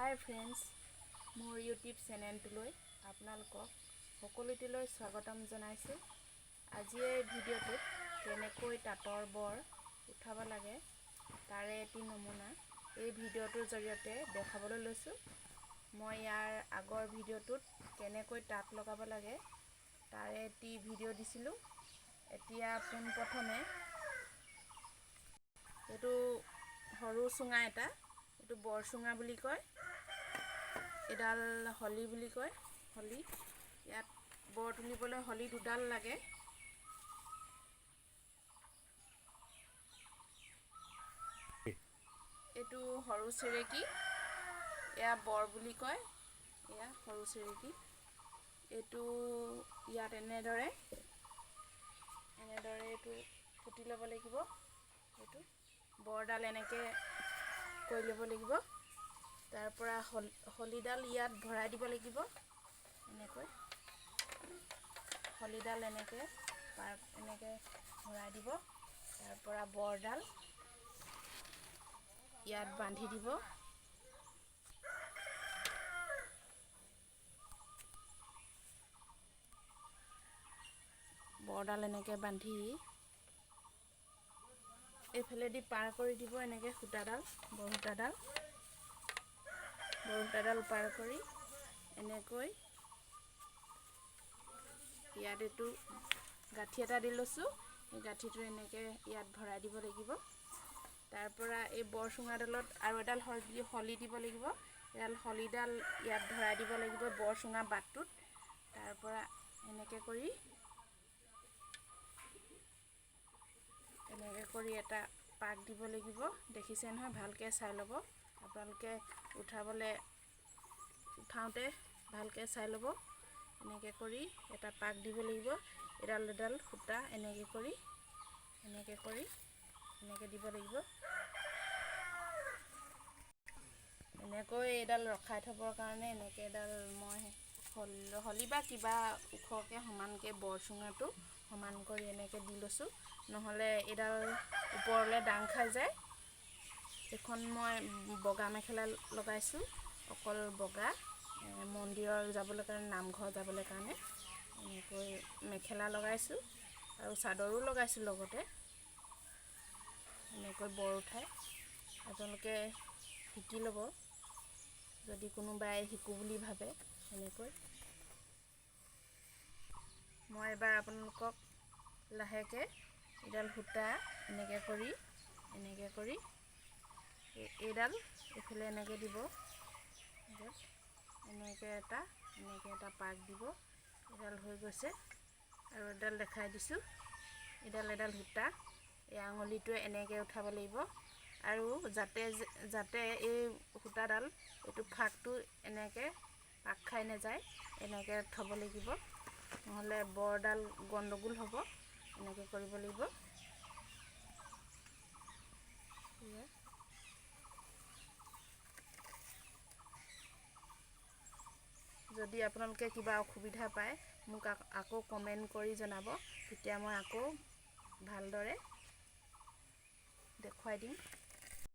হাই friends, মোৰ YouTube চেনেলটোলৈ আপোনালোকক সকলোটিলৈ স্বাগতম জনাইছোঁ। আজি এই ভিডিঅ'টোত কেনেকৈ তাঁতৰ বৰ উঠাব লাগে তাৰে এটি নমুনা এই ভিডিঅ'টোৰ জৰিয়তে দেখাবলৈ লৈছোঁ। মই ইয়াৰ আগৰ ভিডিঅ'টোত কেনেকৈ তাঁত লগাব লাগে তাৰে এটি ভিডিঅ' দিছিলোঁ। এতিয়া পোনপ্ৰথমে এইটো সৰু চুঙা এটা, এইটো বৰচুঙা বুলি কয়, এডাল হলি বুলি কয়, হলি। ইয়াত বৰ তুলিবলৈ হলি দুডাল লাগে। এইটো সৰু চেৰেকী, এয়া বৰ বুলি কয়, এয়া সৰু চেৰেকী। এইটো ইয়াত এনেদৰে এনেদৰে এইটো পুতি ল'ব লাগিব। এইটো বৰডাল এনেকৈ কৰি ল'ব লাগিব। তাৰ পৰা হলিডাল ইয়াত ভৰাই দিব লাগিব। এনেকৈ হলিডাল এনেকৈ পাৰ এনেকৈ ভৰাই দিব। তাৰ পৰা বৰডাল ইয়াত বান্ধি দিব। বৰডাল এনেকৈ বান্ধি এইফালেদি পাৰ কৰি দিব এনেকৈ সূতাডাল, বৰ সূতাডাল পাৰ কৰি এনেকৈ ইয়াত এইটো গাঁঠি এটা দি লৈছোঁ। এই গাঁঠিটো এনেকৈ ইয়াত ভৰাই দিব লাগিব। তাৰ পৰা এই বৰচুঙাডালত আৰু এডাল হলি দিব লাগিব। এডাল হলিডাল ইয়াত ভৰাই দিব লাগিব বৰচুঙা বাটটোত। তাৰ পৰা এনেকৈ কৰি এনেকৈ কৰি এটা পাক দিব লাগিব। দেখিছে নহয়, ভালকৈ চাই ল'ব আপোনালোকে। উঠাওঁতে ভালকৈ চাই ল'ব। এনেকৈ কৰি এটা পাক দিব লাগিব। এডাল এডাল সূতা এনেকৈ কৰি এনেকৈ কৰি এনেকৈ দিব লাগিব। এনেকৈ এইডাল ৰখাই থ'বৰ কাৰণে এনেকৈ এডাল মই হলি বা কিবা ওখকৈ সমানকৈ বৰচুঙাটো সমান কৰি এনেকৈ দি লৈছোঁ, নহ'লে এইডাল ওপৰলৈ দাং খাই যায়। এইখন মই বগা মেখেলা লগাইছোঁ, অকল বগা, মন্দিৰৰ যাবলৈ কাৰণে, নামঘৰ যাবলৈ কাৰণে এনেকৈ মেখেলা লগাইছোঁ আৰু চাদৰো লগাইছোঁ লগতে। এনেকৈ বৰ উঠাই আপোনালোকে শিকি ল'ব যদি কোনোবাই শিকোঁ বুলি ভাবে। এনেকৈ মই এবাৰ আপোনালোকক লাহেকৈ এইডাল সূতা এনেকৈ কৰি এনেকৈ কৰি এইডাল এইফালে এনেকৈ দিব, এনেকৈ এটা এনেকৈ এটা পাক দিব। এডাল হৈ গৈছে। আৰু এডাল দেখাই দিছোঁ। এডাল এডাল সূতা এই আঙুলিটোৱে এনেকৈ উঠাব লাগিব আৰু যাতে যাতে এই সূতাডাল এইটো ফাকটো এনেকৈ পাক খাই নাযায়, এনেকৈ থ'ব লাগিব, নহ'লে বৰডাল গণ্ডগোল হ'ব। এনেকৈ কৰিব লাগিব। যদি আপোনালোকে কিবা অসুবিধা পায় মোক আকৌ কমেণ্ট কৰি জনাব, তেতিয়া মই আকৌ ভালদৰে দেখুৱাই দিম।